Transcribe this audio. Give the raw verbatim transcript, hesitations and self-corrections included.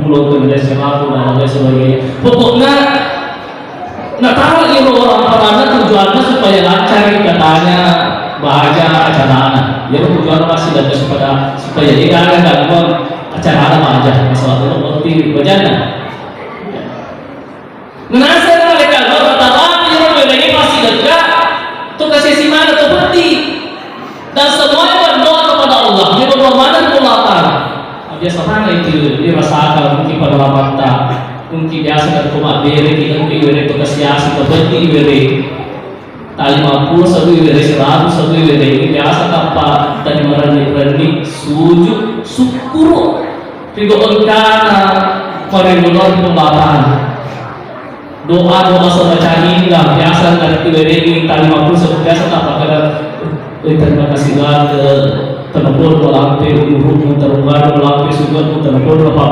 Loke, dan lain sebagainya. Pokoknya, nataro iro orang paranna tujuanna supaya lancar katanya baja acarana. Jadi tujuanna pasti ada supaya, supaya dia ada gangguan acarana baja. Masalah itu berarti bajana. Menasai mereka lo katakan iro mereka pasti dekat. Tuh kasih si mana tuh berarti. Dan semuanya berdoa kepada Allah. Dia berdoa mana kepada Allah Ta'ala. Biasa mana itu dirasakan mungkin pada lamata. Mungkin biasa kan cuma beri kita mungkin beri itu kasih asik seperti beri. Tali mampu satu beri seratus satu beri biasa tanpa tadi merani-rani sujud syukur. Tiga engkana pada menurut pembatasan. Doa-doa sabaca hingga biasa dari tiwedeni tali mapusa biasa tak pada eh, terima kasih banget telepon lampe guru telepon lampe sudah telepon apa